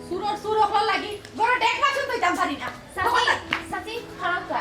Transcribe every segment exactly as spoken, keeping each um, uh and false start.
চুরর চুর অকলর লাগি ঘরো ডেক বাসন ধুইতাম পারি না। চাচি, অকলর লাগি। চাচি, খারাপ কা?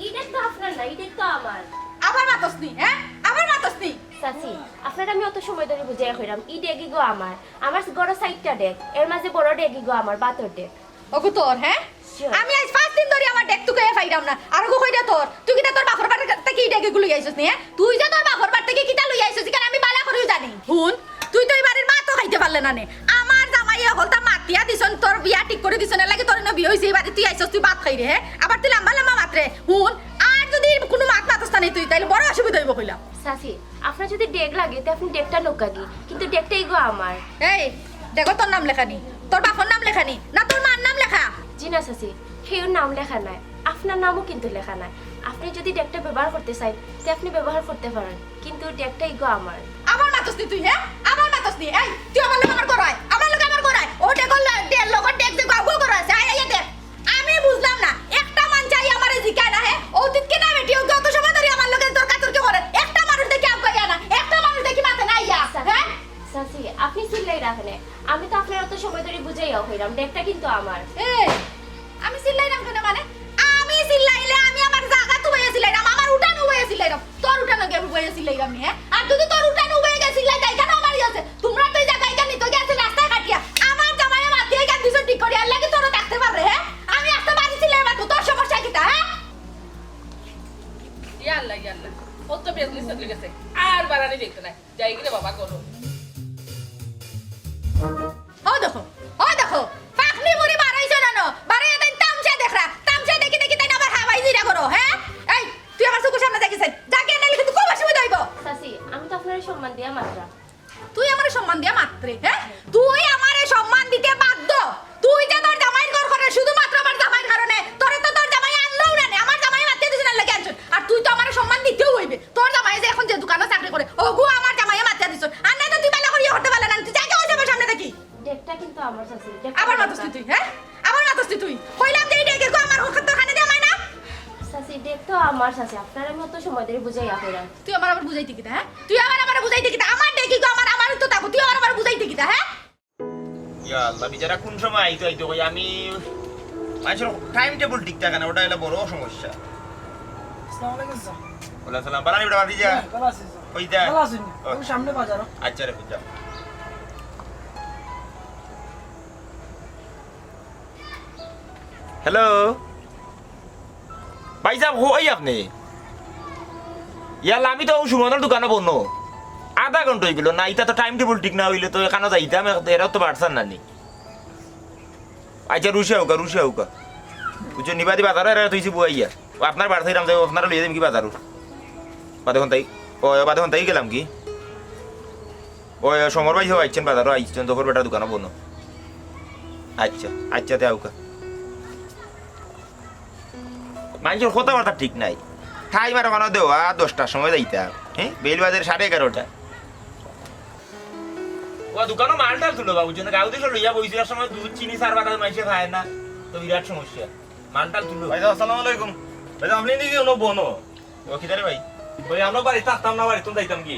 ই ডেক তো আপনার না, ই ডেক তো আমার। আবার মাতস নি, হ্যাঁ? আবার মাতস নি? চাচি, আপনারে আমি অত সময় ধরি বুঝাইয়া কইরাম, ই ডেক ইগু আমার। আমার ঘরো চাইরটা ডেক, এর মাঝে বড় ডেক ইগু আমার, ভাতর ডেক। ওগু তোর, হ্যাঁ? Sure। আমি আইজ পাঁচ দিন ধরি আমার ডেক তুকাইয়া পাইরাম না। আর ওগু কইরা তোর, তুই কিতা তোর বাপর বাড়ি থাকি ই ডেক ইগু লইয়া আইছস নি, হ্যাঁ? তুই যে তোর বাপর বাড়ি থাকি কিতা লইয়া আইছস, ইখান আমি বালা করিউ জানি। হুন, তুই তো ই বাড়ির ভাতও খাইতে পারলে না নে। আমার জামাইয়ে হকলতা মাতিয়া দিছইন, তোর বিয়া ঠিক করি দিছইন, এরলাগি তোর ইনো বিয়া অইছে, ই বাড়িত তুই আইছস, তুই ভাত খাইরে, হ্যাঁ? আবার তুই লাম্বা লাম্বা মাতরে। হুন, আর যুদি কুনু মাত মাতস না নি তুই, তাইলে বড় অসুবিধা অইবো কইলাম। চাচি, আপনার যুদি ডেক লাগে, তে আপনে ডেকটা নেউক্কা গি, কিন্তু ডেকটা ইগু আমার। এই, ডেকো তোর নাম লেখা নি, তোর বাপর নাম লেখা নি, না তোর মার নাম লেখা? জি না চাচি, কেউর নাম লেখা নাই, আপনার নামও কিন্তু লেখা নাই। আপনে যুদি ডেকটা ব্যবহার করতে চাইন, তে আপনে ব্যবহার করতে পারইন, কিন্তু ডেকটা ইগু আমার। আবার মাতস নি তুই, হ্যাঁ? আবার মাতস নি? এই, তুই আমার লগে আমার ঘরো আয়, আমার লগে আমার ঘরো আয়। ও ডেকর ল-, ডে-, লগর ডেক যে গাউ গাউ করা আছে, আয়, আয়, আয়, দেখ। আমি বুঝলাম না, একটা মানষে আইয়া আমারে জিকায় না, হে? অতীত কে না বেটি, ও অত সময় ধরি আমার লগে তর্কাতর্কি করে। একটা মানুষ দেখি আগুয়াইয়া না, একটা মানুষ দেখি মাতে না আইয়া, চাচি, হ্যাঁ? চাচি, আপনে চিল্লাইরা কেনে? আমি তো আপনারে অত সময় ধরি বুঝাইয়াও কইরাম, ডেকটা কিন্তু আমার। এই, আমি চিল্লাইরাম কেনে মানে? আমি চিল্লাইলে আমি আমার জাগাত উবাইয়া চিল্লাইরাম, আমার উঠানো উবাইয়া চিল্লাইরাম। তোর উঠানো গিয়া আমি বইয়া চিল্লাইরাম নি, হ্যাঁ? আর যুদি তোর উঠানো উবাইয়া গিয়া চিল্লাই, তাই কেন আমার ইয়ে আছে? তোমরা তো এই জাগায় কেন নিতে গেছে রাস্তায় কাটিয়া? আমার জামাইয়ে মাতিয়া কেন দিছো ঠিক করি? এরলাগি তোরা থাকতে পারবে, হ্যাঁ? আমি একটা বাড়ি চিল্লাই মারবো, তোর সমস্যা কিতা, হ্যাঁ? ইয়া আল্লাহ, ইয়া আল্লাহ। ও তো বেজলি চলে গেছে। আর বাড়ানি দেখতে নাই। যাই গিরে বাবা, করো। ও দেখো, ও দেখো, পাখনি মুড়ি বাড়াইছো না, নো? বাড়াইয়া তাই তামশা দেখরা, তামশা দেখি দেখি তাই আবার হাওয়াই জিরা করো, হ্যাঁ? এই, তুই আমার চোখের সামনে দেখিস, যা গিয়া নাইলে কিন্তু খুব অসুবিধা অইবো। চাচি, আমি তো আপনারে সম্মান দিয়া মাতরাম। তুই আমারে সম্মান দিয়া মাতরে, হ্যাঁ? তুই আমারে সম্মান দিতে বাধ্য। তুই যে তোর জামাইর ঘর করে শুধুমাত্র আমার জামাইর কারণে, তোরে তো তোর জামাই আনলেও না নে, আমার জামাই মাতিয়া দিছইন, এরলাগি আনছইন। আর তুই তো আমারে সম্মান দিতেও অইবে। তোর জামাই যে এখন যে দোকানো চাকরি করে, ওগু আমার জামাইয়ে মাতিয়া দিছইন। আর না তো তুই বালা করিয়া করতে পারলে না, তুই যা গিয়া ওই জামাইর সামনে দেখি। ডেকটা কিন্তু আমার চাচি, ডেকটা আবার আমার মাতস না। তুই, হ্যাঁ? আবার মাতস তুই? কইলাম যে এই ডেক ইগু আমার, ওখান তো কানে দিয়া মায় না। চাচি, ডেক তো আমার চাচি, আপনারে আমি অত সময় ধরি বুঝাইয়া কইরাম। তুই আমারে আবার বুঝাইতে কিতা, হ্যাঁ? তুই আবার আমারে বুঝাইতে কিতা? আমার ডেক ইগু আমার, আমার তো থাকো, তুই আবার আমারে বুঝাইতে কিতা, হ্যাঁ? ইয়া আল্লাহ, বিচারা কোন সময় আইতো আইতো কই আমি, মানষর time table ঠিক থাকে না, ওটা একটা বড় সমস্যা। আসসালামু আলাইকুম স্যার। ওয়ালাইকুম সালাম। বাড়ানি বেটা, বাড়ি যা। হ্যাঁ, ভালো আছি স্যার। ওই যা। ভালো আছেন? ও। ওই সামনে বাজারো। আচ্ছা রে, যা। হ্যালো, ভাইসাব, কই আপনে? ইয়াল্লা, আমি তো অউ সুমনর দোকানো বনো। আধা ঘন্টা অইগেলো না, ইতা তো time table ঠিক না অইলে তো এখানো যাইতাম, এ-, এরাও তো বাড়ছার না নি। আচ্ছা, রুশে আউক্কা, রুশে আউক্কা। বুঝছো, নিবাদি বাজারো এরা থইছি বুয়াইয়া। ও আপনার বাড়ি থাইরাম যাই, আপনারে লইয়া যাইমু গি বাজারো। বাদে হন্তাই, ও, বাদে হন্তাই গেলাম গি? ও, ও, সমর ভাই হো আইছইন বাজারো, আইছইন, জফর বেটার দোকানো বনো। আচ্ছা, আচ্ছা, তে আউক্কা। মানষর কথাবার্তা ঠিক নাই। টাইম আর অখানো দেওয়া, দশটার সময় যাইতা। হ্যাঁ? বেইল বাজের সাড়ে এগারোটা। ও দোকানো মালটাল তুলো বাবু, জন্য গাউ দেশো লইয়া বইছিলার সময় দুধ চিনি চার বাটা মানষে খায় না, তো বিরাট সমস্যা। মালটাল তুলো। ভাইসাব, আসসালামু আলাইকুম। ভাইসাব, আপনে নি গি অনো বনো? ও কিতা রে ভাই? ওই আমরা বাড়িত থাকতাম না, বাড়িত যাইতাম গি?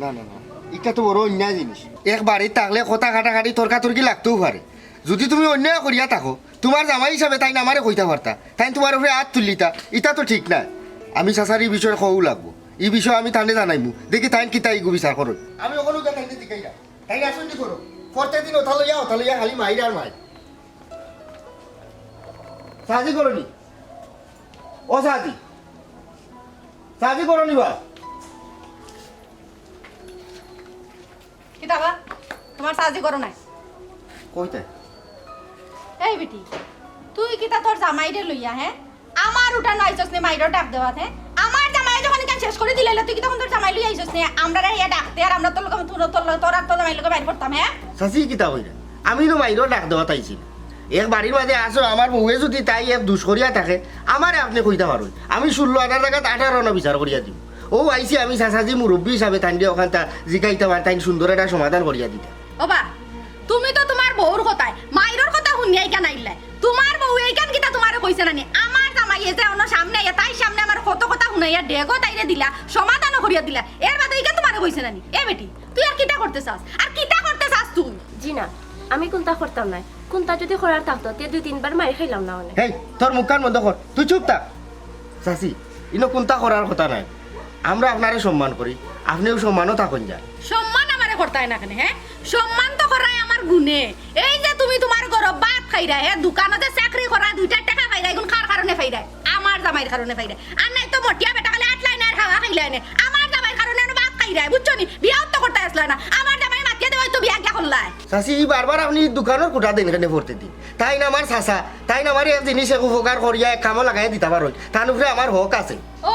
না, না, না, ইটা তো বড় অন্যায় জিনিস। এক বাড়িত থাকলে কথা কাটাকাটি, তর্কাতর্কি লাগতেও পারে। যুদি তুমি অন্যায় করিয়া থাকো, তুমার জামাই হিসাবে তাইন আমারে কইতা পারতা, তাইন তুমার উপরে আত তুললিতা, ইটা তো ঠিক নায়। আমি চাচারে ই বিষয়ে কওয়া লাগবো, ই বিষয়ে আমি তানে জানাইমু, দেখি তাইন কিতা ইগু বিচার করইন। আমি অখনউ গিয়া তাইনরে জিকাইরাম, তাইন আছইন নি ঘরো? পরতেক দিন অতা লইয়া, অতা লইয়া খালি মাইর আর মাইর। চাচি ঘরো নি? ও চাচি, চাচি ঘরো নি বা? কিতা বা? তুমার চাচি ঘরো নাই? কই তাই? এই বেটি, তুই কিতা তোর জামাইরে লইয়া, হে? আমার উঠানো আইছস নি মাইরর ডাক দেওয়াত, হে? আমার জামাইয়ে যখন ইখান শেষ করি দিলাইলো, তুই কিতা অখন তোর জামাই লইয়া আইছস নি? আমরারে আইয়া ডাকতে, আর আমরা তোর লগে, তোর, তোর, তোর, তোর আর তোর জামাইর লগে মাইর করতাম, হে? চাচি, কিতা কইরা? আমি তো মাইরর ডাক দেওয়াত আইছি। এক বাড়ির মাঝে আছো, আমার বউয়ে যুদি তাই এক দুষ করিয়া থাকে, আমারে আপনে কইতা পারইন। আমি ষোলো আনার জাগাত আঠারো আনা বিচার করিয়া দিমু। অউ আইছি আমি চাচাজি মুরব্বি হিসাবে তাইনরে অখানতা জিকাইতাম আর তাইন সুন্দর একটা সমাধান করিয়া দিতা। ওবা, তুমি তো তুমার বউর কথায়, মাইরর কথা হুনিয়া ইখান আইলায়। তুমার বউয়ে ইখান কিতা তুমারে কইছে না নি? আমার জামাইয়ে যে অনো সামনে আইয়া, তাইর সামনে আমার কত কথা হুনাইয়া ডেগও তাইরে দিলা, সমাধানও করিয়া দিলা। এর বাদে ইখান তুমারে কইছে না নি? এ বেটি, তুই আর কিতা করতে চাস? আর কিতা করতে চাস তুই? জি না, আমি কুন্তা করতাম নায়। কুন্তা যুদি করার থাকতো, তে দুই তিনবার মাইর খাইলাম না অনে। হেই, তোর মুখখান বন্ধ কর, তুই চুপ থাক। চাচি, ইনো কুন্তা করার কথা নায়। আমরা আপনারে সম্মান করি, আপনেও সম্মানও থাকইন যান। সম্মান আমারে করতায় না কেনে, হে? সম্মান তো করায় আমার গুণে। এই যে তুমি তুমার ঘরো ভাত খাইরায়, হে, দোকানো যে চাকরি করায়, দুইটা টেকা পাইরায়, ইগুন কার কারণে পাইরায়? আমার জামাইর কারণে পাইরায়। আর নাইতো মটিয়া বেটা খালি আটলায় না, আর হাওয়া খাইলায় না। আমার জামাইর কারণে অনো ভাত খাইরায়, বুঝছো নি? বিয়াও তো করতায় আছলায় না। আমার জামাই মাতিয়া দেওয়ায় তো বিয়া গিয়া করলায়। চাচি, ই বারবার আপনে দোকানর খুটা দেইন কেনে পরতেক দিন? তাইন আমার চাচা, তাইন আমারে এক জিনিস এক উপকার করিয়া এক কামো লাগাইয়া দিতা পারইন, তান উপরে আমার হক আছে। ও,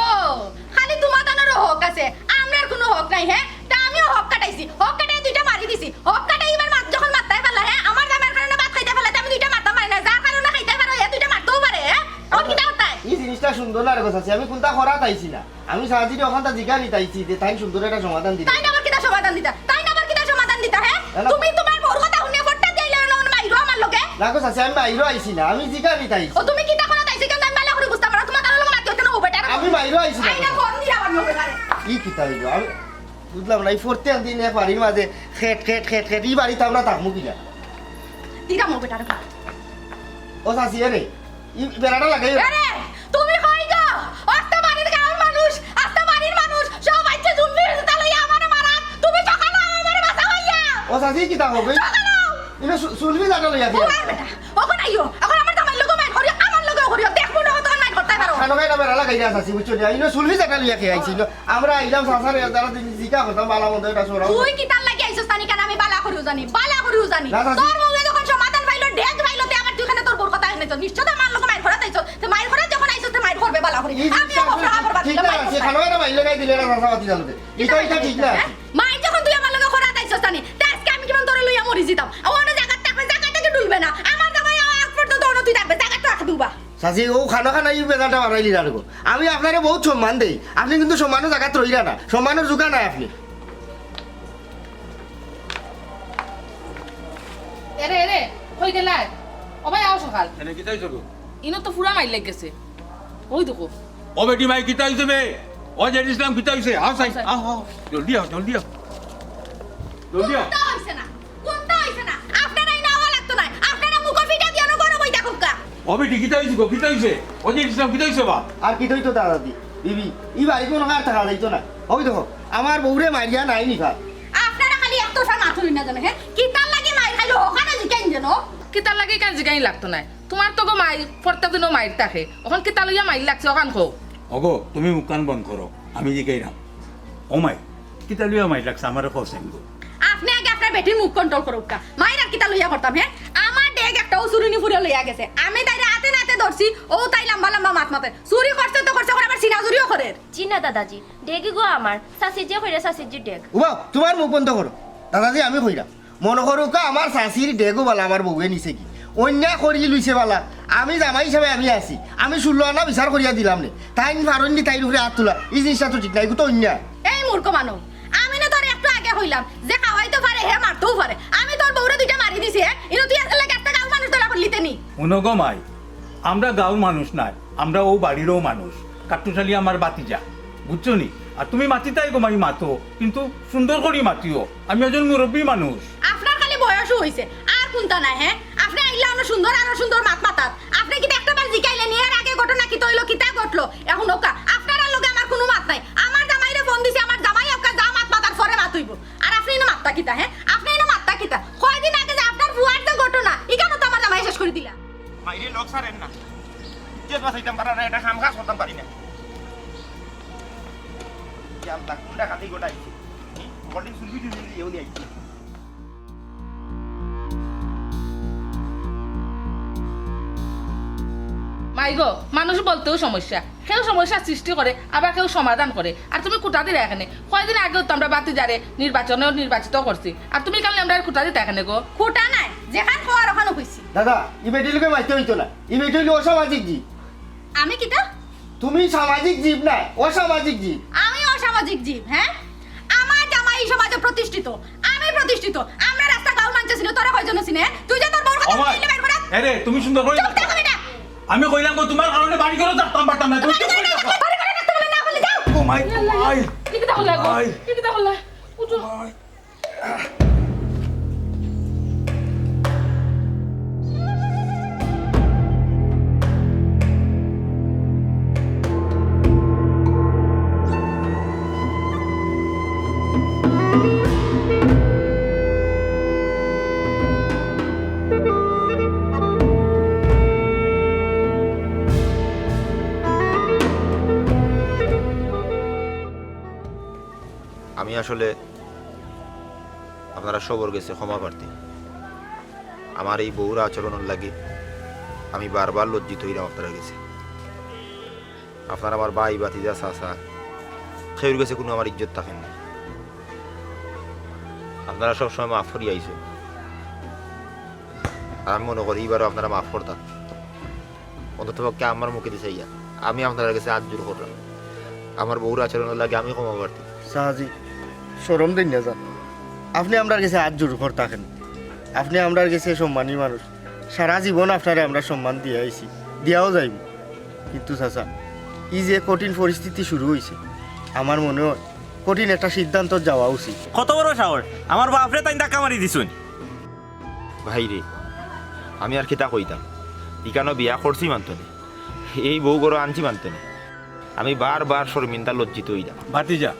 খালি তুমার তানরও হক আছে, আমরার কুনু হক নাই, হে? তে আমিও হক কাটাইছি, হক কাটাই দুইটা মারি দিছি। হক কাটাই ইবার মাত-, যখন মারতায় পারলা, হে, আমার জামাইর কারণে ভাত খাইতায় পারলা, তে আমি দুইটা মারতাম পারি না? যার কারণে খাইতায় পারো, হে দুইটা মারতেও পারে, হে? অখন কিতা করতায়? ই জিনিসটা সুন্দর না রে গো চাচি, আমি কুন্তা করাত আইছি না। আমি চাচিরে অখানতা জিকানিত আইছি যে তাইন সুন্দর একটা সমাধান দিতা। তাইন আবার কিতা সমাধান দিতা? তাইন আবার কিতা সমাধান দিতা, হে? না, না। তুমি তুমার বউর কথা হুনিয়া ফট্টা দিয়া আইলায় না, অনো মাইরো আমার লগে? না গো চাচি, আমি মাইরো আইছি না, আমি জিকানিত আইছি। ও, তুমি কিতা করাত আইছো, ইখান আমি ভালা করি বুঝতাম পারি না। তুমার তানর লগে মাতিও কেনে, ও বেটার? আমি মাইরো আইছি না। আইনা ফোন দিয়া আমার লগে, আরে। ই কিতা অইলো? আমি বুঝলাম না, ই পরতেক দিন এক বাড়ির মাঝে খেট, খেট, খেট, খেট, ই বাড়িত আমরা থাকমু কিনা? দিরাম ও বেটার ফোন। ও চাচি, এরে, ই বেড়াটা লাগাই। এরে, তুমি কই গো? আস্তা বাড়ির গাঁওর মানুষ, আস্তা বাড়ির মানুষ, সব আইছে জুলফি জুতা লইয়া আমারে মারাত। তুমি সকালে আমারে বাঁচাও আইয়া। ও চাচি, কিতা হবে? সকালে। ইনো সু-, জুলফি জুতা লইয়া কে? ও আর বেটা, অখন আইও, অখন আমার জামাইর লগে মাইর করিও, আমার লগেও করিও, দেখমু না কতক্ষণ মাইর করতায় পারো। খানো খাই না বেড়া লাগাই দিয়া চাচি, বুঝছো নি? ইনো জুলফি জুতা লইয়া কে আইছিল? আমরা আইলাম চাচারে, যারা জিকা করতাম, বালা মন্দ এটা সরাও। তুই কিতার লাগি আইছস জানি কেনে, আমি বালা করিও জানি, বালা করিও জানি। না, না, তোর বউয়ে যখন সমাধান পাইলো, ডেগ পাইলো, তে আবার তুই কেনে তোর বউর কথা হুনছস? নিশ্চয় তো আমার লগে মাইর করাত আইছস, তে মাইর করাত যখন আইছস, তে মাইর করবে বালা করি। এই আমিও জিনিসটা বউর আসলে আবার ঠিক বাতিল না, মাইর সে করতাম। খানো এটা মাইর লাগাই দিলে এটা চাচা বাতি জানতে। এটা এটা ঠিক না। হ্যাঁ? মাইর যখন তুই আমার লগে করাত আইছস জানি, তে আইজকে আমি কিমান তোরে লইয়া মরি যিতাম। ও অনো জাগাত থাকবে, জাগা থাকি ডুলবে না। আমার জামাই আগ পর্যন্ত অনো তুই থাকবে, জাগাত থাকবে বা। চাচি, ও খানো খানো ই বেজালটা বাড়াইলি না রে গো। আমি আপনারে বউত সম্মান দেই, আপনে কিন্তু সম্মানর জাগাত রইলা না, সম্মানর যোগ্য নায় আপনে। এরে, এরে, কই গেলায়? ও ভাই, আও সকাল। এনে কিতা অইছে গো? ইনো তো পুরা মাইর লাগি গেছে। ওই দেখো। ও বেটি মাই, কিতা অইছে বে? ও জেড ইসলাম, কিতা অইছে? আও চাই, আও চাই। আও, আও। জলদি আও, জলদি আও। জলদি আও। কুন্তা অইছে না, কুন্তা অইছে না। আপনারা ইনো আওয়া লাগতো নায়। আপনারা মুখো ফিটা দিয়া অনো ঘরো বই থাকউক্কা। ও বেটি, কিতা অইছে গো? কিতা অইছে? ও জেড ইসলাম, কিতা অইছে বা? আর কিতা অইতো দাদাজি? বিবি, ই বাড়িত কুনু আর থাকা যাইতো না। ওই দেখো, আমার বউরে মারিয়া নাই নিবা। আপনারা খালি এক তরফা মাতুরি না জানো, হে? কিতার লাগি মাইর খাইলো, অখান জিকাইন যেন। কিতার লাগি ইখান জিকাইন লাগতো নায়। তুমার তো গো মাই, পরতেক দিনও মাইর থাকে। অখন কিতা লইয়া মাইর লাগছে, অখান কও। ওগো, তুমি মুখখান বন্ধ করো, আমি জিকাইরাম। ও মাই, কিতা লইয়া মাইর লাগছে, আমারে কও চাইন গো। আপনে আগে আপনার বেটির মুখ control করউক্কা। মাইর আর কিতা লইয়া করতাম, হে? আমার ডেগ একটা অউ চুরুনি ফুড়িয়ে লইয়া গেছে। আমি তাইরে আতে নাতে ধরছি, অউ তাই লাম্বা লাম্বা মাত মাতে। চুরি করছে তো করছে, অখন আবার চিনা চুরিও করের। জি না দাদাজি, ডেগ ইগু আমার। চাচিজিয়ে কইরা চাচিজির ডেগ। উবাও, তুমার মুখ বন্ধ করো। দাদাজি, আমি কইরাম। মনো করউক্কা, আমার চাচির ডেগও বালা আমার বউয়ে নিছে গি। অন্যায় করি লইছে বালা। আমি জামাই হিসাবে আমি আছি। আমি ষোলো আনা বিচার করিয়া দিলাম নে। তাইন পারইন নি তাইর উপরে আত তুলা। ই জিনিসটা তো ঠিক নায়, ইগু তো অন্যায়। এই মূর্খ মানুষ, আমি না তোরে একটু আগে কইলাম যে খাওয়াইতো পারে, হে মারতেও পারে। আমি তোর বউরে দুইটা মারি দিছি, হে? ইনো তুই এর লাগি আস্তা গাঁওর মানুষ ধরা করলি তে নি? হুনো গো মাই, আমরা গাঁওর মানুষ নায়, আমরা অউ বাড়িরও মানুষ। কাট্টুশালী আমার বাতিজা। বুঝছো নি? আর তুমি মাতিতায় গো মাই মাতো, কিন্তু সুন্দর করি মাতিও। আমি একজন মুরব্বী মানুষ। আপনার খালি বয়সও অইছে, আর কুনতা নাই, হে? আপনে আইলা অনো সুন্দর, আরো সুন্দর মাত মাতাত। আপনে কিতা একটাবার জিকাইলে নি, এর আগে ঘটনা কিতা অইলো, কিতা ঘটলো? এখন অউক্কা, আপনারার লগে আমার কুনু মাত নাই। আমার জামাইরে ফোন দিছি, আমার জামাই অউক্কা যা মাত মাতার পরে মাত অইবো। আর আপনে ইনো মাততা কিতা, হে? আপনে ইনো মাততা কিতা? কয়দিন আগে যে আপনার ফুয়ার যে ঘটনা, ইখানও তো আমার জামাই শেষ করি দিলা। মাইরে লোক ছাড়েন না। ইজ্জত বাঁচাইতাম পারা না, এটা কাম কাজ করতাম পারি না। কি আলতা, কোনটা খাতেই গোটা আইছে। হুম? বডিং সুলবি টুলবি দিয়ে উনি আইছে। মাই গো, মানুষ বলতেও সমস্যা। কেউ সমস্যা সৃষ্টি করে, আবার কেউ সমাধান করে। আর তুমি খুটা দিরায় কেনে? কয়দিন আগেও তো আমরা ভাতিজারে নির্বাচনে নির্বাচিত করছি। আর তুমি খালি আমরারে খুটা দিতায় কেনে গো? খুটা নায়, যেখান কওয়ার ওখানও কইছি। দাদা, ই বেটির লগে মাইতে অইতো না। ই বেটি অইলো অসামাজিক জীব। আমি কিতা? তুমি সামাজিক জীব নায়, অসামাজিক জীব। আমি অসামাজিক জীব, হে? আমার জামাই ই সমাজে প্রতিষ্ঠিত, আমি প্রতিষ্ঠিত। আমরারে আস্তা গাঁওর মানষে চিনে, তোরে কয়জনে চিনে? তুই যে তোর বউর কথা অমাই, কইলি বাইর করা। এরে, তুমি সুন্দর করি চুপ থাকো বেটা। আমি কইলাম গো, তুমার কারণে বাড়ি ঘরো থাকতাম পারতাম না। তুমি চুপ করি থাকো। বাড়ি ঘরো থাকতে বলে না বলে যাও। ও মাই, ও মাই। কিতা করলা গো? মাই। কিতা করলা? উঠো। মাই। আমি আসলে আপনারা সবর গেছে ক্ষমা প্রার্থী। আমার এই বউর আচরণর লাগি আমি বারবার লজ্জিত অইরাম আপনারার গেছে। আপনারা আমার ভাই, ভাতিজা, চাচা, কেউর গেছে কুনু আমার ইজ্জত থাকে না। আপনারা সবসময় মাফ করি আইছো, আর আমি মনো করি ইবারও আপনারা মাফ করতা। অন্তত পক্ষে আমার মুখেদি চাইয়া আমি আপনারার গেছে আত জোড় কররাম। আমার বউর আচরণর লাগি আমি ক্ষমা প্রার্থী। চাচাজি, শরম দেইন না যান। আপনে আমরার গেছে আত জোড় করতা কেনে? আপনে আমরার গেছে সম্মানী মানুষ। সারা জীবন আপনারে আমরা সম্মান দিয়া আইছি, দিয়াও যাইমু। কিন্তু চাচা, ই যে কঠিন পরিস্থিতি শুরু অইছে, আমার মনে অয় কঠিন একটা সিদ্ধান্তত যাওয়া উচিত। কত বড় সাহস! আমার বাফরে তাইন ধাক্কা মারি দিছইন। ভাইরে, আমি আর কিতা কইতাম? ইখানো বিয়া করছি মানতো নি, এই বউ ঘরো আনছি মানতো নি। আমি বারবার শরমিন্দা লজ্জিত অইরাম। ভাতিজা,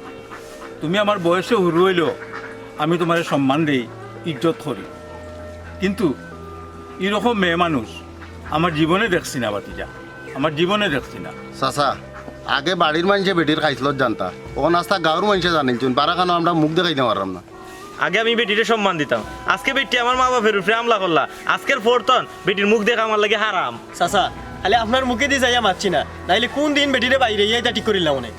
তুমি আমার বয়সে হুরু অইলেও আমি তুমারে সম্মান দেই, ইজ্জত করি, কিন্তু ইরকম মেয়ে মানুষ আমার জীবনে দেখছি না ভাতিজা, আমার জীবনে দেখছি না। চাচা, আগে বাড়ির মানষে বেটির খাইছলত জানতা, অখন আস্তা গাঁওর মানষে জানিলছইন, বারা খানো আমরা মুখ দেখাইতাম পাররাম না। আগে আমি বেটিরে সম্মান দিতাম, আজকে বেটি আমার মা বাফর উপরে হামলা করলা, আজকের পর তন বেটির মুখ দেখা আমার লাগি হারাম। চাচা, খালি আপনার মুখেদি চাইয়া মাতছি না, নাইলে কুন দিন বেটিরে বাইরে ইয়া ইতা ঠিক করিলাম অনে।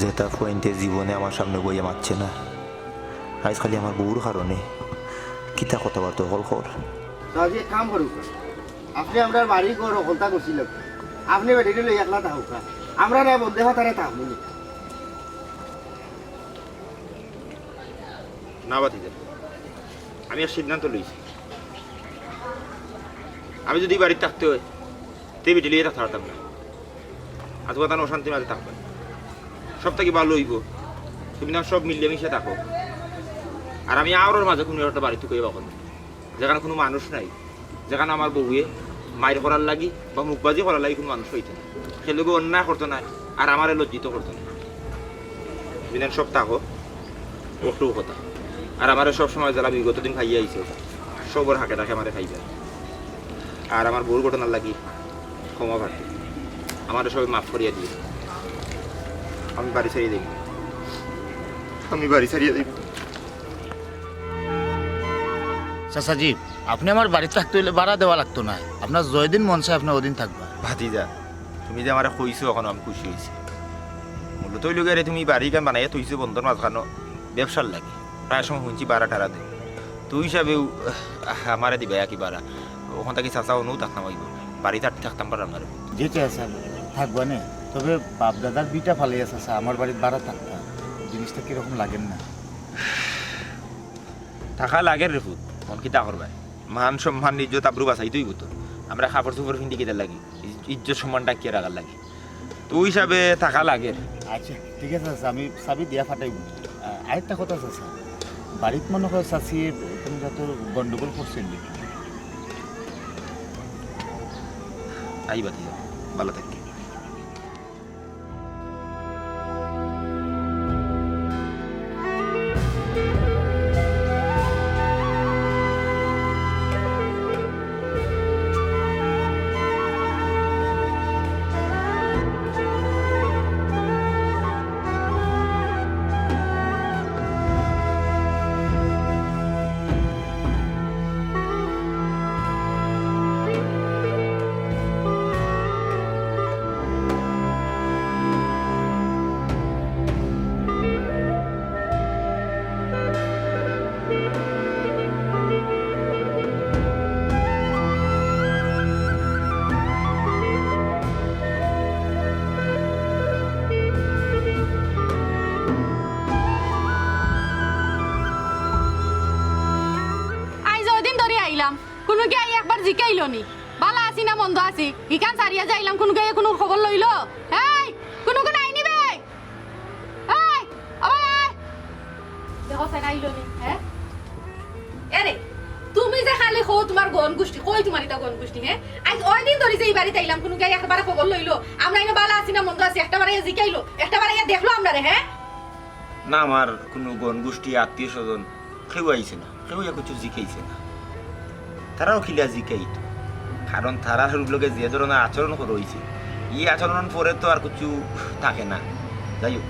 যেতা ফুয়াইন্তে জীবনে আমার সামনে বইয়া মাতছে না, আইজ খালি আমার বউর কারণে কিতা কথাবার্তা হকল কর। চাচাজি, এক কাম করউক্কা, আপনে আমরার বাড়ি ঘর হকলতা গুছাইলাউক্কা, আপনে বেটিরে লইয়া একলা থাকউক্কা, আমরা না বন্দে ভাতারে থাকমু নি। না ভাতিজা, আমি এক সিদ্ধান্ত লইছি। আমি যুদি বাড়িত থাকতে অয়, তে বেটি লইয়া থাকতাম পারতাম না। আজ কথা অশান্তির মাঝে থাকবা, সব থাকি ভালো অইবো। তুমি না সব মিলিয়া মিশিয়া থাকো, আর আমি আওরর মাঝে কুনু একটা বাড়িত তুকাইবা করমু। যেখানো কুনু মানুষ নাই, যেখানো আমার বউয়ে মাইর করার লাগি বা মুখবাজি করার লাগি কুনু মানুষ পাইতো না, সে লোকে অন্যায় করতো না, আর আমারে লজ্জিত করতো না। বিধান সব থাকো, অটুউ কথা। আর আমারে সব সময় যারা বিগত দিন খাইয়া আইছে, সবর হাকে ডাকে আমারে খাইবা। আর আমার বউর ঘটনার লাগি ক্ষমা প্রার্থী, আমারে সবে মাফ করিয়া দিও। আমি বাড়ি ছাড়িয়া যাইমু, আমি বাড়ি ছাড়িয়া যাইমু। চাচাজি, আপনে আমার বাড়িত থাকতে অইলে ভাড়া দেওয়া লাগতো নায়। আপনার যয়দিন মন চায় আপনে অদিন থাকবা। ভাতিজা, তুমি যে আমারে কইছো অখনো আমি খুশি অইছি। মূলত অইলো গিয়া রে, তুমি বাড়ি খান বানাইয়া থইছো বন্দর মাঝখানো ব্যবসার লাগি। প্রায় সময় হুনছি ভাড়া টাড়া দেও। তো ই হিসাবেও, আহ, আমারে দিবায় কি ভাড়া? অখান থাকি চাচা অনউ থাকতাম অইবো। বাড়িত আর থাকতাম পারলাম না রে। জি চাচা, থাকবা নে। তবে বাপ দাদার ভিটা ফালাইয়া চাচা আমার বাড়িত ভাড়া থাকতা। জিনিসটা কিরকম লাগের না? থাকা লাগের রে পুত, অখন কিতা করবায়? মান সম্মান ইজ্জত আবরু বাঁচাইতে অইবো তো। আমরা কাপড় চোপড় পিন্দি কিতার লাগি? ইজ-, ইজ্জত সম্মান ঢাকিয়া রাখার লাগি। তুই হিসাবে থাকা লাগে। আচ্ছা, ঠিক আছে চাচা, আমি চাবি দিয়া ফাটাইব। আ, আরেকটা কথা চাচা, বাড়িত মনে হয় চাচিয়ে কোনো জাতর গন্ডগোল করছেন নাকি? আই বাতি যাও, ভালো থাকি। আইজ অদিন ধরি আইলাম, কুনুগিয়ে আইয়া একবার জিকাইলো নি, বালা আছি না মন্দ আছি, ইখান ছাড়িয়া যাইলাম, কুনুগিয়ে কুনু খবর লইলো? এই, কুনুগুন আইনি বে? এই, ও ভাই, আয়। দেখো, সে আইলো নি, হ্যাঁ? এরে, তুমি যে খালি কও তুমার গন গুষ্টি, কই তুমার ইতা গন গুষ্টি, হ্যাঁ? আইজ অদিন ধরি যে ই বাড়িত আইলাম, কুনুগিয়ে একবার খবর লইলো? আমরা ইনো বালা আছি না মন্দ আছি, একটা বার আইয়া জিকাইলো, একটা বার আইয়া দেখলো আমরারে, হ্যাঁ? না, আমার কুনু গন গুষ্টি, আত্মীয় স্বজন কেউ আইছে না, কেউ ইয়া কিছু জিকাইছে না। তারাও কিলা জিকাইতো, কারণ তারার লগে যে ধরনের আচরণ করা অইছে, ই আচরণ পরে তো আর কিছু থাকে না। যাই হোক,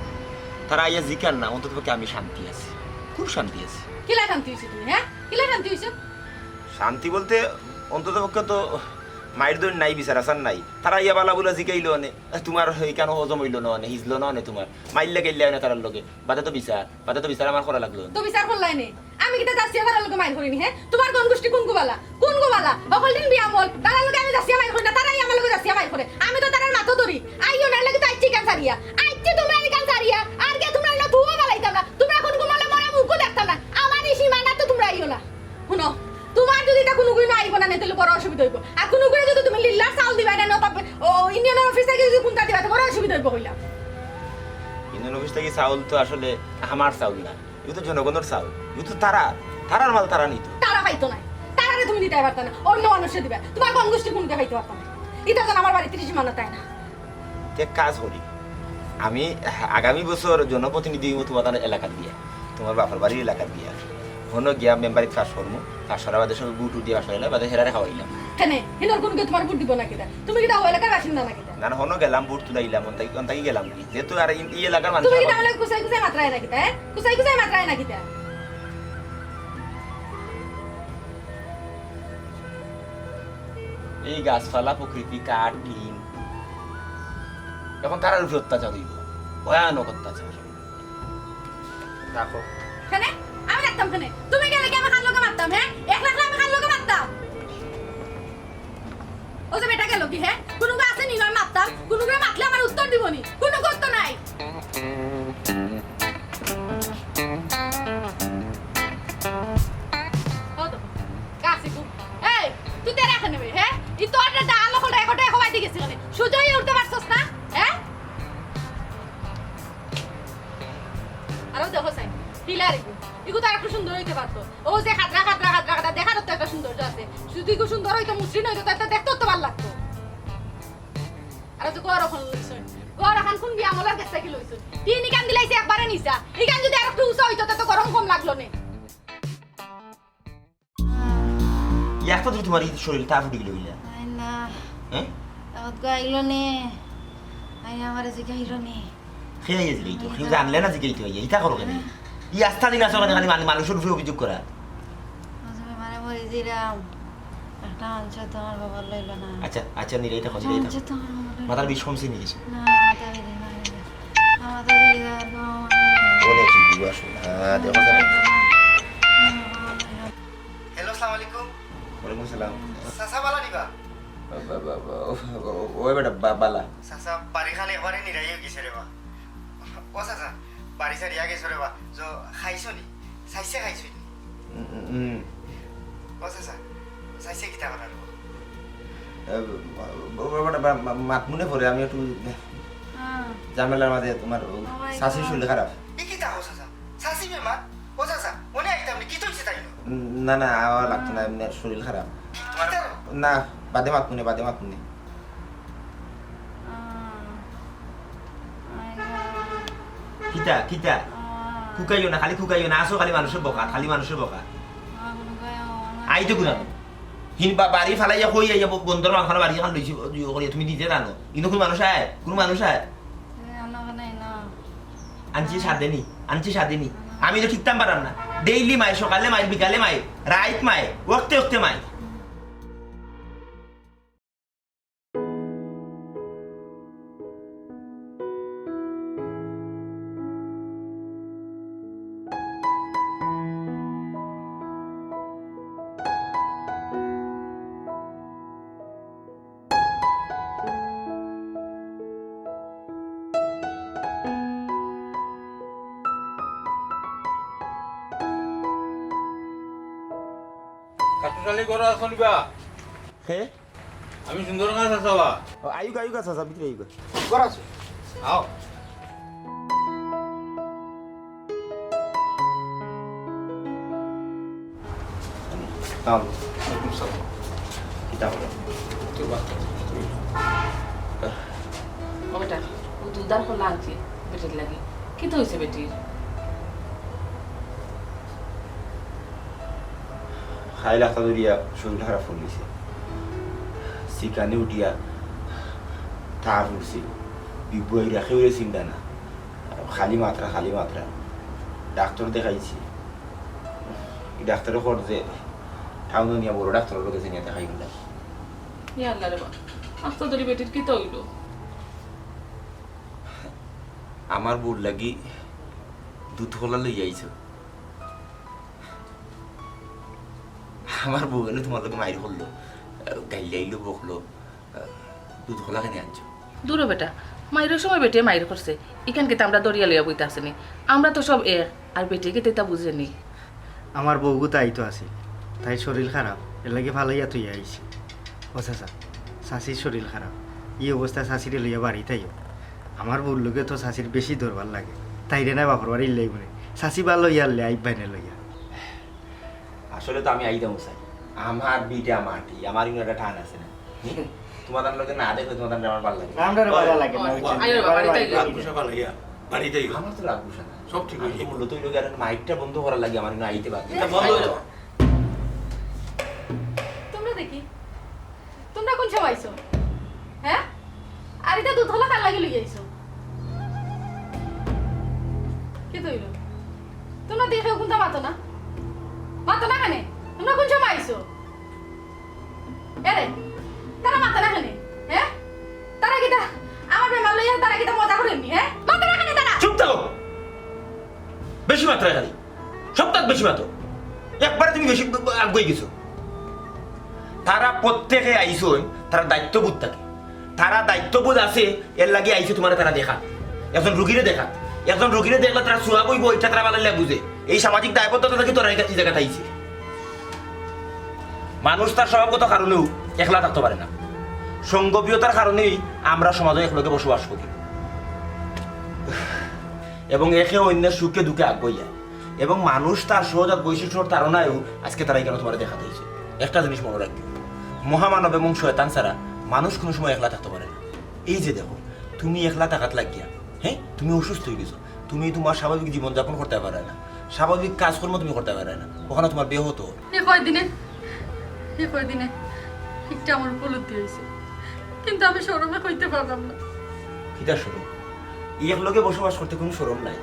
তারা আইয়া জিকার না, অন্তত পক্ষে আমি শান্তি আছি, খুব শান্তি আছি। কিলা শান্তি অইছে তুমি, হ্যাঁ? কিলা শান্তি অইছে? শান্তি বলতে অন্তত পক্ষে তো মাইর দইন নাই, বিচার আচার নাই। তারা আইয়া বালা বুলা জিকাইলো অনে, তুমার ইখান হজম অইলো না অনে, হিজলো না অনে তুমার। মাইর লাগাইলা অনে তারার লগে। বাদে তো বিচার, বাদে তো বিচার আমার করা লাগলো। তো বিচার করলায় নি? আমি কিতা যাচিয়া তারার লগে মাইর করিনি, হ্যাঁ? তুমার গন গুষ্টি কুনগু বালা? কুনগু বালা? হকল দিন বিয়া মল, তারার লগে আমি যাচিয়া মাইর করি না, তারাউ আমার লগে যাচিয়া মাইর করে। আমি তো তারার মাতো ধরি। আইও না, এর লাগি তো আইছি ইখান ছাড়িয়া। আইছি তুমরার ইখান ছাড়িয়া। আর গিয়া তুমরার লগে তুও বালাইতাম না। তুমরা কুনগু মলে মরা মুখও দেখতাম না। আমার ই সীমানাত তো তুমরা আইও না। হুনো, তুমার যুদি ইতা কুনুগুইন আইবো না নে, তাইলে বড় অসুবিধা অইবো। আর কুনুগুইনরে যুদি তুমি লিল্লার চাউল দিবায় না, নতা, ও, ইউনিয়নর অফিস থাকি যুদি কুন্তা দিবায়, তে বড় অসুবিধা অইবো কইলাম। ইউনিয়ন অফিস থাকি চাউল তো আসলে আমার চাউল না, ইগু তো জনগণর চাউল, ইগু তো তারার, তারার মাল তারা নিতো। তারা পাইতো নায়, তারারে তুমি দিতায় পারতায় না, অইন্য মানুষরে দিবায়, তুমার গন গুষ্টি কুনুটায় পাইতো পারতা নায়। ইতা যেন আমার বাড়িত ত্রিশ মানা তাই না। তে এক কাজ করি, আমি আগামী বছর জনপ্রতিনিধি অইমু তুমার এলাকাত গিয়া, তুমার বাপর বাড়ির এলাকাত গিয়া। হনো গিয়া মেম্বারিত পাশ করমু, পাশ করার বাদে সবে ভোট দিয়া পাশ করাইলা, বাদে হেরারে খাওয়াইলাম। কেনে? হিনর কুনুগিয়ে তুমার ভোট দিবো না কিতা? তুমি কিতা অউ এলাকার বাসিন্দা না কিতা? না, না, হনো গেলাম, ভোট তুলাইলাম, অন থাকি, অন থাকি গেলাম কি? যেহেতু আর ই, ই এলাকার মানুষ তুমি কিতা আমার লগে কুচাই কুচাই মাতরায় না কিতা, হ্যাঁ? কুচাই কুচাই মাতরায় না কিতা? এই গাছপালা, প্রকৃতি, কাঠ, টিন, এখন তারার উপরে অত্যাচার অইবো, ভয়ানক অত্যাচার। রাখো। কেনে? আমি রাখতাম কেনে? তুমি গেলে কি আমি কার লগে মাততাম, হ্যাঁ? একলা একলা আমি কার লগে মাততাম? ও যে বেটা গেলো কি, হ্যাঁ? কুনুগু আছে নি, আমি মাততাম? কুনুগুয়ে মাতলে আমার উত্তর দিবো নি? কুনুগু তো নাই। ও তো, গাছি গু। এই, তুই তেরা কেনে বে, হ্যাঁ? ই তোর যে ডাল হকল রেকর্ডে হবাই দি গেছি কেনে? সুজা অইয়া উঠতে পারছস না, হ্যাঁ? আরো দেখো চাই, হিলার ইগু। ইগু তো আরেকটু সুন্দর অইতে পারতো। ও যে খাতরা, খাতরা, খাতরা, খাতরা, দেখার তো একটা সৌন্দর্য আছে। যদি ইগু সুন্দর অইতো, মসৃণ অইতো, তাইলে তো দেখতেও তো ভালা লাগতো। আর যে ঘর অখন লইছইন, ঘর অখন কুন বিয়া আমলর গেছ থাকি লইছইন? টিন ইখান দিলাইছে একবারে নিচা। ইখান যদি আরেকটু উচা অইতো, তে তো গরম কম লাগলো নে। ই আস্তা দিন তুমার ই শরীর তাপ উঠি গেল অইলা। আই না। হ্যাঁ? আত গাইল নে। আই আমারে জিগাইল নে। কে আইয়া জিগাইতো? কেউ জানলে না জিগাইতো আইয়া। ইতা করো কেনে? ই আস্তা দিন আছো কেনে খালি মানু-, মানুষর উপরে অভিযোগ করা? আজ আমি মানে মরি যাইরাম। একটা আনছে তো আমার বাবার লইল না। আচ্ছা, আচ্ছা, নিরাইতা কও, নিরাইতা। আনছে তো আমার বাবার লইল মাথার না। বিষ কমছে নি কিছু? না, মাথা বিষ নাই। আমার তো বিষ আর বাবা মা নেই। বলে কি দিব আসলে? হ্যাঁ, দেখো তো। আমার বাবার লইল না। হ্যালো, আসসালামু আলাইকুম। ওয়ালাইকুম সালাম। চাচা বালা নিবা? বা-, বা-, বা-, বা-, ও-, ও-, ওই বেটা, বা-, বালা। চাচা, বাড়িখান একবারে নিরাই অই গেছে রে বা। ও চাচা, বাড়ি ছাড়িয়া গেছো রে বা। জ-, খাইছো নি? চাইছে খাইছো নি? উম, উম, উম। ও চাচা, চাইছে কিতা করার? এ, ব-, ব-, ব-, বা-, বা-, মা-, মাত মনে পড়ে, আমি একটু ঝামেলার মাঝে তোমার ও Oh my চাচির God। শরীর খারাপ। ই কিতা কও চাচা? চাচি বেমার? ও চাচা, উনি আইতাম নি, কিতা অইছে তাইনর? উম, না, না, আওয়া লাগতো না, এমনি শরীর খারাপ। কিতা? না, বাদে মাতমুনে, বাদে মাতমুনে। আহ, আয় না। কিতা, কিতা? আহ। কুকাইও না, খালি কুকাইও না, আসো খালি মানুষর বকা, খালি মানুষর বকা। আহ, কুকাইও না। আইতে কুনা? হিন বা-, বাড়ি ফালাইয়া কই আইয়া ব-, বন্দর মাঝখানো বাড়ি খান লইছি, ইয়ে করিয়া তুমি দিতে জানো। কিন্তু কুন মানুষ আয়? কুন মানুষ আয়? এ, আনো কেনে না? আনছি সাদেনি, আনছি সাদেনি। আমি তো ঠিকতাম পারাম না। ডেইলি মাই, সকালে মাই, বিকালে মাই, রাইত মাই, ওক্তে ওক্তে মাই। কাটুশালি ঘরো আছো নি বা? হে? আমি সুন্দর গাছ আছাবা। ও, আইউক্কা, আইউক্কা, চাচা, ভিতরে আইউক্কা। ঘরো আছো? আও। সালাম। ওয়ালাইকুম সালাম। কিতা খবর? তো বাদ দাও। ও বেটা, ও দুধ আর কলা আনছে বেটির লাগি। কিতা অইছে বেটির? খাইল আস্তা ধরিয়া শরীর খারাপ করিলিছে। সিকানি উঠিয়া তা ফুরছে। বিবুয়াইরা কেউরে চিনতা না। খালি মাতরা, খালি মাতরা। ডাক্তর দেখাইছি। ই ডাক্তরে কর যে টাউনো নিয়া বড় ডাক্তরর লগে নিয়া দেখাই বলে। ইয়া আল্লাহ রে বা, আস্তা ধরি বেটির কিতা অইলো? আমার বউর লাগি দুধ কলা লইয়া আইছো। আমার বউ এনে তোমার লগে মাইর করলো, গাইল্লাইলো, বকলো, দুধ কলা কেনে আনছো? দুরো বেটা, মাইরর সময় বেটিয়ে মাইর করছে, ইখান কিতা আমরা ধরিয়া লইয়া বইতা আছি নি? আমরা তো সব এক, আর বেটিয়ে কিতা ইতা বুঝে নি? আমার বউগুতা আইতো আছে, তাইর শরীর খারাপ, এরলাগি ফালাইয়া থইয়া আইছি। ও চাচা, চাচির শরীর খারাপ, ই অবস্থায় চাচিরে লইয়া বাড়িত আইও। আমার বউর লগে তো চাচির বেশি দরবার লাগে, তাইরে না বাপর বাড়ি ইল্লাই মনে, চাচি ভালা অইয়া আইলে আইবায় নে লইয়া। আসলে তো আমি আইতাম চাই, আমার ভিটা মাটি, আমার ইনো একটা টান আছে না। হুম? তোমাদের লগে না দেখলে তোমাদের আমার ভালো লাগে না। আমরারও ভালা লাগে না, বুঝছেন? আইও, বাড়িত আইও। রাগ গুসা ফালাইয়া, বাড়িত আইও। আমার তো রাগ গুসা না। সব ঠিক অইযাইবো। আমি তো মূলত ওই লোকের মাইকটা বন্ধ করার লাগি আমার ইনো আইতে বাধ্য। ইটা বন্ধ অইযাও। তোমরা দেখি, তোমরা কুন সময় আইছো? হ্যাঁ? আর ইতা দুধ কলা কার লাগি লইয়া আইছো? কিতা অইলো? তোমরা দেখি কেউ কুনতা মাতো না? মাতো না কেনে? তোমরা কুন সময় আইছো? এরে, তারা মাতো না কেনে? হ্যাঁ? তারা কিতা আমার বেমার লইয়া তারা কিতা মজা করইন নি, হ্যাঁ? মাতো না কেনে তারা? চুপ থাকো। বেশি মাতরায় খালি। সবতাত বেশি মাতো। একবারে তুমি বেশি আগুয়াই গেছো। তারা প্রত্যেকে আইছইন, তারা দায়িত্ববোধ থাকে। তারা দায়িত্ববোধ আছে, এরলাগি আইছে তোমারে তারা দেখাত। একজন রুগীরে দেখাত। একজন রুগীরে দেখলে তারা সওয়াব অইবো, ইটা তারা ভালা বুঝে। এই সামাজিক দায়বদ্ধতা থাকি তারা ই জাগাত আইছে। মানুষ তার স্বভাবগত কারণেউ একলা থাকতো পারে না। সংঘপ্রিয়তার কারণেউ আমরা সমাজো একলগে বসবাস করি এবং একে অইন্যর সুখে দুঃখে আগুয়াই। এবং মানুষ তার সহজাত বৈশিষ্ট্যর তাড়নায়উ আজকে তারা ইখানো তোমারে দেখাত আইছে। একটা জিনিস মনো রাখিও, মহামানব এবং শয়তান ছাড়া মানুষ কুনু সময় একলা থাকতো পারে না। এই যে দেখো, তুমি একলা থাকাত লাগিয়া, হ্যাঁ, তুমি অসুস্থ অইগেছো, তুমি তোমার স্বাভাবিক জীবনযাপন করতায় পাররায় না, স্বাভাবিক কাজকর্ম তুমি করতায় পাররায় না, অখানো তোমার ব্যাহত অর। ই কয়দিনে, ই কয়দিনে একটা আমার উপলব্ধি অইছে, কিন্তু আমি শরমে কইতে পারলাম না। কিতা শরম? একলগে বসবাস করতে কুনু শরম নাই।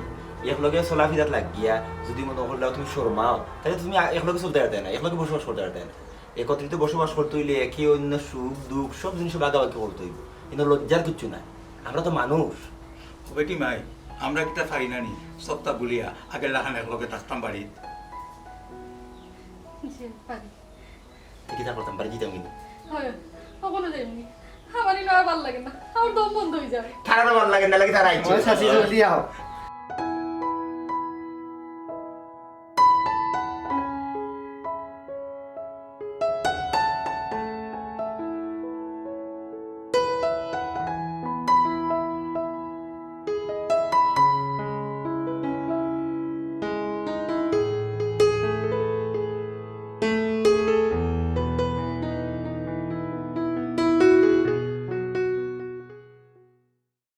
একলগে চলাফিরাত লাগিয়া যুদি মনো করলাও তুমি শরমাও, তাইলে তুমি আ-, একলগে চলতায় পারতায় না, একলগে বসবাস করতায় পারতায় না। একত্রিত বসবাস করতে অইলে একে অইন্যর সুখ দুঃখ সব জিনিস ভাগাভাগি করতে অইবো, কিন্তু লজ্জার কিচ্ছু নাই। আমরা তো মানুষ। ও বেটি মাই, আমরা কিতা পারি না নি? সবতা ভুলিয়া আগের লাখান একলগে থাকতাম বাড়িত। জি, পারি। কিতা করতাম, বাড়ি যাইতাম কিন্তু। হয়, অখনো যাইমুনি। আমার ইনো আর ভালা লাগে না, আমার দম বন্ধ অইযায়। তারারও ভালা লাগে না, লাগি তারা আইছে। ওই চাচি, জলদি আও।